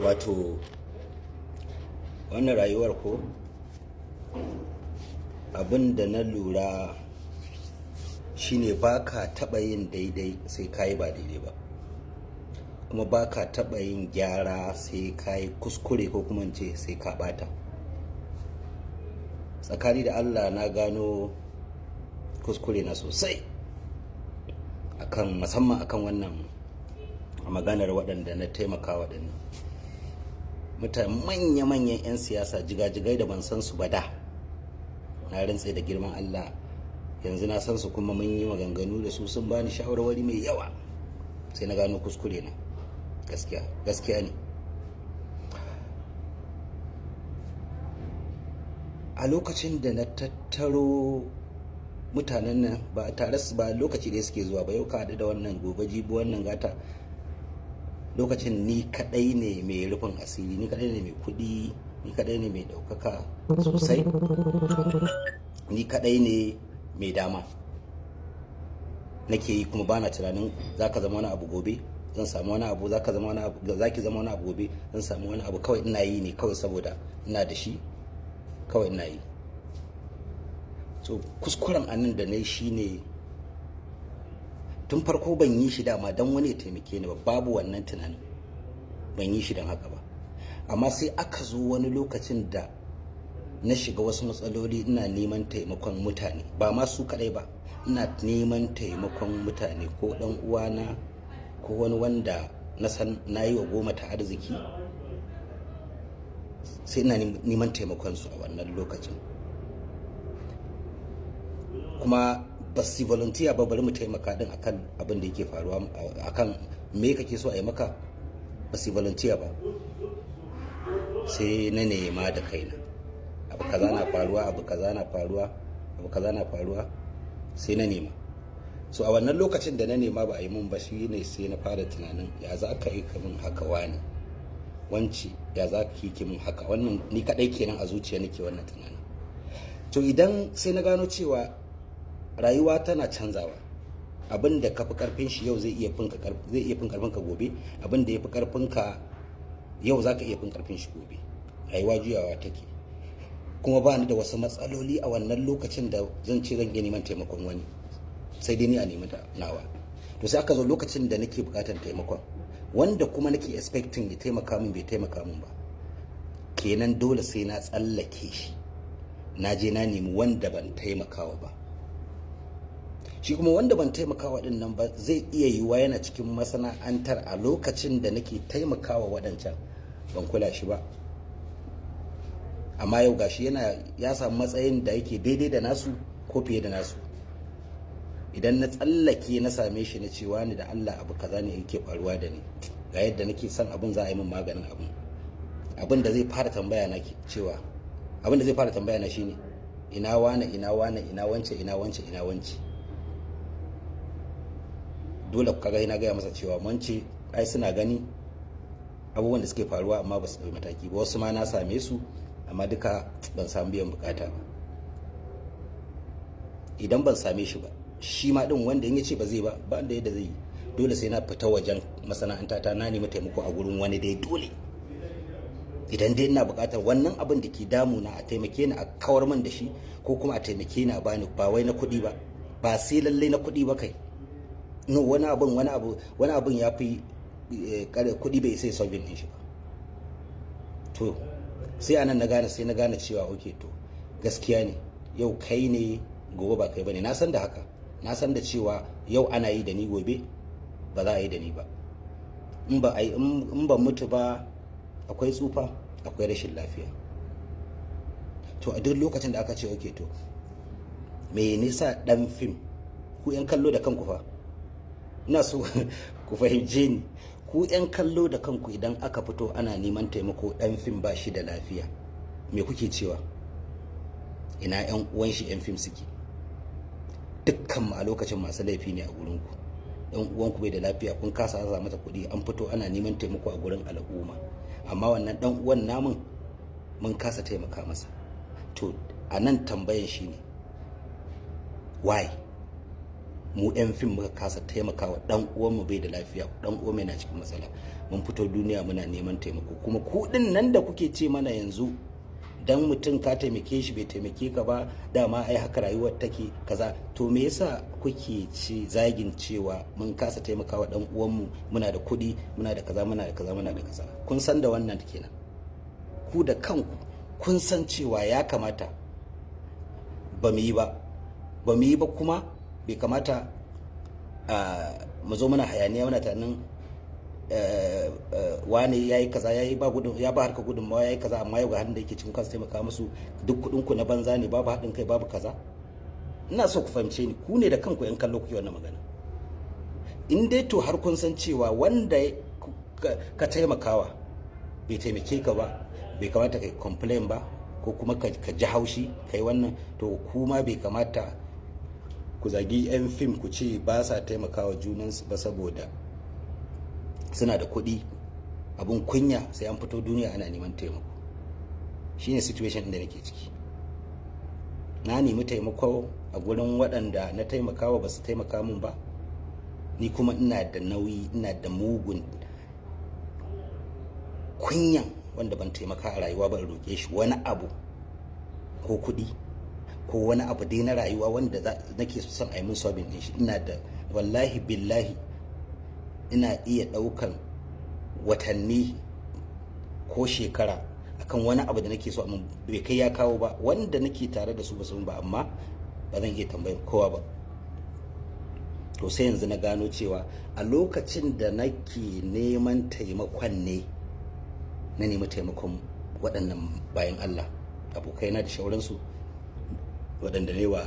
Wato wannan rayuwar ko abin da na lura shine ba ka taɓa yin daidai sai ka yi ba daidai ba, kuma ba ka taɓa yin gyara sai ka yi kuskure, ko kuma ce sai ka ɓata. Tsakani da Allah, na gano kuskure na sosai akan, musamman akan wannan maganar waɗanda na taimaka, waɗannan mutane manya-manyan 'yan siyasa, jigajigai da ban san su ba da. Na rantse da girman Allah, yanzu na san su, kuma mun yi maganganu da su, sun bani shawarwari mai yawa. Sai na gano kuskure na. Gaskiya gaskiya ne. A lokacin da na tattaro mutanen nan, ba tare su ba, lokaci da suke zuwa ba, yau ka haɗu da wannan, gobe, jibi wannan, gata. Lokacin ni kaɗai ne mai rufin asiri, ni kaɗai ne mai kuɗi, ni kaɗai ne mai ɗaukaka sosai, ni kaɗai ne mai dama nake yi, kuma bana tunanin za ka zama wani abu gobe, zan samu wani abu, za ka zama wani abu, za ki zama wani abu gobe, zan samu wani abu. Kawai ina yi ne kawai saboda ina da shi, kawai ina yi. So kuskuren anan da na yi shine, tun farko ban yi shi dama don wani ya taimake ni ba, babu wannan tunanin, ban yi shi don haka ba. Amma sai aka zo wani lokacin da na shiga wasu matsaloli, ina neman taimakon mutane, ba ma su kadai ba, ina neman taimakon mutane, ko dan uwana ko wani wanda na san na yi wa goma ta arziki, sai ina neman taimakon su a wannan lokacin. Kuma ba su volunteer ba, bari mu taimaka din akan abin da yake faruwa, akan me kake so a yi maka, ba su volunteer ba. Sai na nema da kaina. Abu kaza na faruwa, abu kaza na faruwa, abu kaza na faruwa, sai na nema. So a wannan lokacin da na nema ba a yi mun ba, shi ne sai na fara tunanin, ya za ka yi kamin haka, wani wanci, ya za ka yi min haka? Wannan ni kadai kenan a zuciya nake wannan tunanin. To idan sai na gano cewa rayuwa tana canzawa. Abin da ka fi karfin shi yau zai iya fin karfin ka gobe. Abin da ya fi karfin ka yau, za ka iya fin karfin shi gobe. Rayuwa juyawa take. Kuma ba ni da wasu matsaloli a wannan lokacin da zan ce zan iya neman taimakon wani, sai dai ni a nemi nawa. To sai aka zo lokacin da nake bukatar taimakon, wanda kuma nake expecting ya taimaka min bai taimaka min ba. Kenan dole sai na tsallake shi, na je na nemi wanda ban taimakawa ba. Shi kuma wanda ban taimakawa din nan ba, zai iya yiwuwa yana cikin masana'antar a lokacin da nake taimakawa waɗancan, ban kula shi ba. Amma yau gashi yana ya samu matsayin da yake daidai da nasu ko fiye da nasu. Idan na tsallake na same shi, na cewa ni da Allah, abu kaza ne yake faruwa da ni, ga yadda nake son abin, za a yi min maganin abin. Abin da zai fara tambaya na cewa, abin da zai fara tambaya na shine, ina wane, ina wane, ina wance, ina wance, ina wance? Dole kaga ina gaya masa cewa wance ai suna gani abubuwan da suke faruwa, amma ba su ɗauki mataki ba. Wasu ma na same su, amma duka ban samu biyan bukata ba. Idan ban same shi ba, shi ma din wanda in ya ce ba zai ba, ba da yadda zai yi, dole sai na fita wajen masana'anta ta, na nemi taimako a gurin wani dai. Dole, idan dai ina buƙatar wannan abin da ke damuna, a taimake ni a kawar min da shi, ko kuma a taimake ni a bani, ba wai na kuɗi ba, ba sai lallai na kuɗi ba kai. No, wani abun, wani abu, wani abun ya fi kuɗi, bai sai solving din shi ba. To sai anan na gane, sai na gane cewa okay, to gaskiya ne, yau kai ne, gobe ba kai bane. Na san da haka, na san da cewa yau ana yi da ni, gobe ba za a yi da ni ba. In ba in ban mutu ba, akwai tsufa, akwai rashin lafiya. To a duk lokacin da aka ce okay, to me nisa dan fim, ku yan kallo da kanku fa, ina so ku fahimce ni, ku yan kallo da kanku, idan aka fito ana neman taimako, dan fim ba shi da lafiya, me kuke cewa? Ina yan uwan shi yan fim suke? Dukkan mu a lokacin masu laifi ne a gurin ku. Dan uwanku bai da lafiya, kun kasa aza mata kuɗi, an fito ana neman taimako a gurin al'umma, amma wannan dan uwan namun mun kasa taimaka masa. To a nan tambayan shine, why? Mu 'yan fim muka kasa taimakawa dan uwanmu, bai da lafiya, dan uwanmu yana cikin matsala, mun fito duniya muna neman taimako. Kuma ku din nan da kuke ce mana yanzu, dan mutum ka taimake shi bai taimake ka ba, dama ai haka rayuwar take, kaza. To me yasa kuke ci zagin cewa mun kasa taimakawa dan uwanmu, muna da kuɗi, muna da kaza, muna da kaza, muna da kaza? Kun san da wannan kenan. Ku da kanku kun san cewa ya kamata ba mu yi ba, ba mu yi ba. Kuma bai kamata mu zo muna hayaniya, muna tunanin wane ya yi kaza, ya yi ba gudun, ya ba harka gudunmawa, ya yi kaza, amma yau ga hannun da yake cikin kansu, taimaka musu, duk kuɗin ku na banza ne, babu haɗin kai, babu kaza. Ina so ku fahimce ni. Ku ne da kanku yan kallo kuke wannan magana. In dai to har kun san cewa wanda ka taimakawa bai taimake ka ba, bai kamata ka complain ba ko kuma ka ji haushi kai wannan. To kuma bai kamata ku zagi 'yan fim ku ce ba sa taimakawa junansu ba saboda suna da kuɗi, abun kunya, sai an fito duniya ana neman taimako. Shine situation da nake ciki. Na nemi taimako a gurin waɗanda na taimakawa, ba su taimaka min ba. Ni kuma ina da nauyi, ina da mugun kunyan wanda ban taimaka a rayuwa ba in roƙe shi wani abu ko kuɗi ko wani abu dai na rayuwa wanda nake son a yi min solving din shi. Ina da, wallahi billahi, ina iya ɗaukan watanni ko shekara akan wani abu da nake so amma bai kai ya kawo ba, wanda nake tare da su ba su ba, amma ba zan iya tambayar kowa ba. To sai yanzu na gano cewa a lokacin da nake neman taimakon ne na nemi taimakon waɗannan bayan Allah, abokaina da shauransu, waɗanda ne wa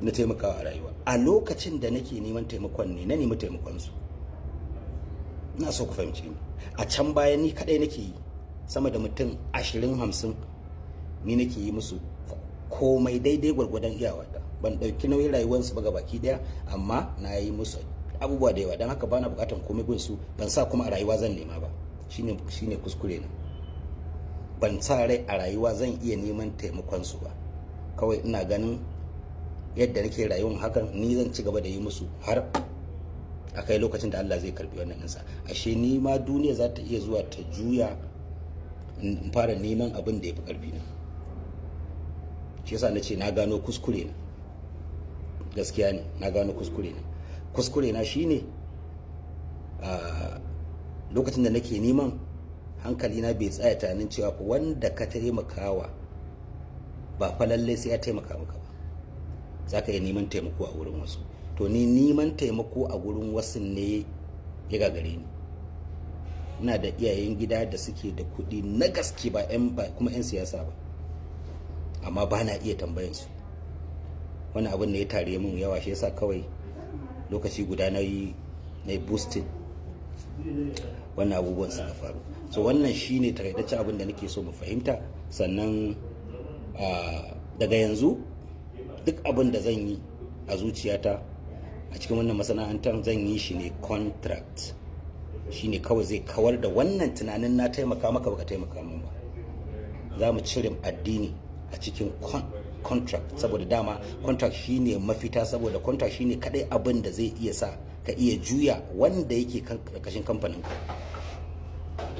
na taimakawa a rayuwa. A lokacin da nake neman taimakon ne na nemi taimakonsu. Ina so ku fahimce ni. A can baya ni kaɗai nake yi, sama da mutum 20, 50, ni nake yi musu komai daidai gwargwadon iyawata. Ban ɗauki nauyin rayuwarsu ba baki ɗaya, amma na yi musu abubuwa da yawa. Don haka bana buƙatar komai gunsu. Ban sa kuma a rayuwa zan nema ba. Shine kuskure na. Ban sa rai a rayuwa zan iya neman taimakon su ba. Kawai ina ganin yadda nake rayuwar hakan ni zan ci gaba da yi musu har a kai lokacin da Allah zai karbi wannan ɗinsa. Ashe ni ma duniya za ta iya zuwa ta juya in fara neman abin da ya fi ƙarfi na. Shi yasa na ce na gano kuskure na. Gaskiya ne, na gano kuskure na. Kuskure na shine a lokacin da nake neman, hankali na bai tsaya tunanin cewa fa wanda ka taimakawa ba fa lallai sai ya taimaka maka ba, za ka iya neman taimako a wurin wasu. To ni neman taimako a wurin wasu ne ya gagare ni. Ina da iyayen gida da suke da kuɗi na gaske, ba 'yan ba kuma 'yan siyasa ba, amma ba na iya tambayan su. Wani abin ne ya tare mun yawa, shi yasa kawai lokaci guda na yi boosting, wannan abubuwan suka faru. So wannan shine takaitaccen abin da nake so mu fahimta. Sannan daga yanzu duk abin da zan yi a zuciyata a cikin wannan masana'antar, zan yi shi ne contract. Shine kawai zai kawar da wannan tunanin na taimaka maka baka taimaka min ba. Za mu cire addini a cikin contract, saboda dama contract shine mafita, saboda contract shine kadai abin da zai iya sa ka iya juya wanda yake karkashin kamfanin ka.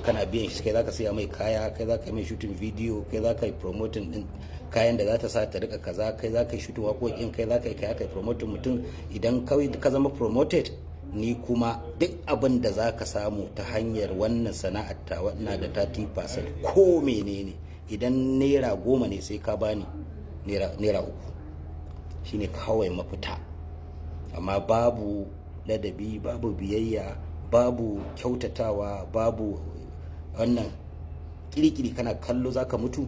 Kana biyan shi, kai zaka siya mai kaya, kai zaka yi mai shooting video, kai zaka yi promoting din kayan da za ta sa ta rika kaza, kai zaka yi shooting waƙoƙin, kai zaka yi kai promoting mutum. Idan kawai ka zama promoted, ni kuma duk abin da za ka samu ta hanyar wannan sana'ar ta, ina da 30%. Ko menene, idan ₦10 ne, sai ka bani ₦3. Shine kawai mafita. Amma babu ladabi, babu biyayya, babu kyautatawa, babu wannan kirikiri, kana kallo zaka mutu,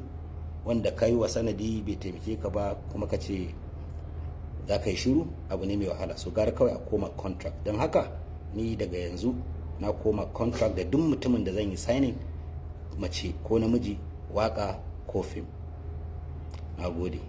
wanda ka yi wa sanadi bai taimake ka ba, kuma ka ce za ka yi shiru, abu ne mai wahala. So gara kawai a koma contract. Don haka ni daga yanzu na koma contract da duk mutumin da zan yi signing, mace ko namiji, waka ko fim. Na gode.